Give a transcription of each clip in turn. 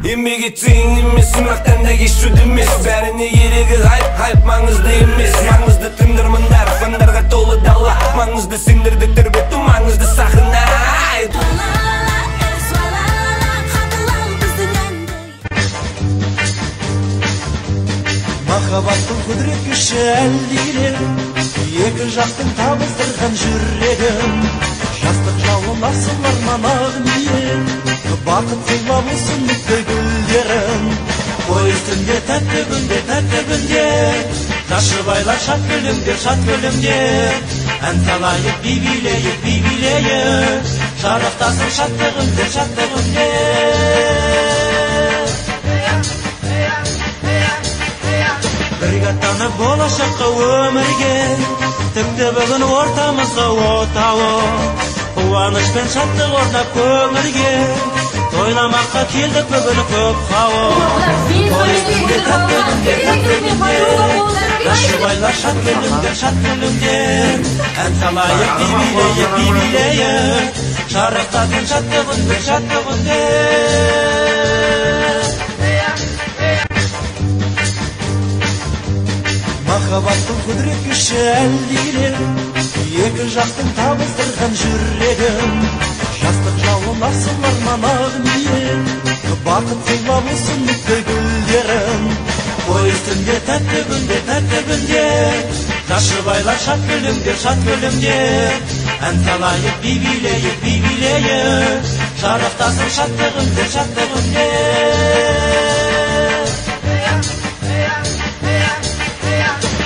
Еңбек етсең емес, мақтанда кешуді емес. Бәріне керегі хайп, хайп маңызды емес. Маңызды тыңдармандар, фандарға толы дала. Маңызды сендерді тербету, маңызды сахна. Махаббаттың құдірет күші әлдилеп, екі жақтың табыстырған жүрегін. Жастық жалын асыл арман ақ ниет, бақыт сыйлап өсімдікті гүлдерін. Той үстінде тәтті күнде, тәтті күнде, жас жұбайлар шат күлімдер, шат күлімдер. Ән салайық, би билейік, би билейік, шарықтасын шаттық үндер, шаттық үндер. Бірге аттанып болашаққа өмірге, тіпті бүгін ортамызға отауы. Қуаныш пен шаттық орнап көңілге, тойламаққа келдік бүгін көп хауық. Той үстінде тәтті күнде, тәтті күнде, жас жұбайлар шат күлімдер, шат күлімдер. Ән салайық, би билейік, би билейік, шарықтасын шаттық үндер, шаттық үндер. Махаббаттың құдірет күші әлдилеп, екі жақтың табыстырған жүрегін. Жастық жалын асыл арман ақ ниет, бақыт сыйлап өсімдікті гүлдерін. Той үстінде тәтті күнде, тәтті күнде, жас жұбайлар шат күлімдер, шат күлімдер. Ән салайық, би билейік, би билейік, шарықтасын шаттық үндер, шаттық үндер.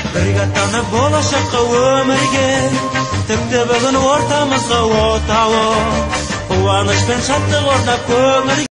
Бірге аттанып болашаққа өмірге, тіпті бүгін ортамызға отауы. Қуаныш пен шаттық орнап көңілге.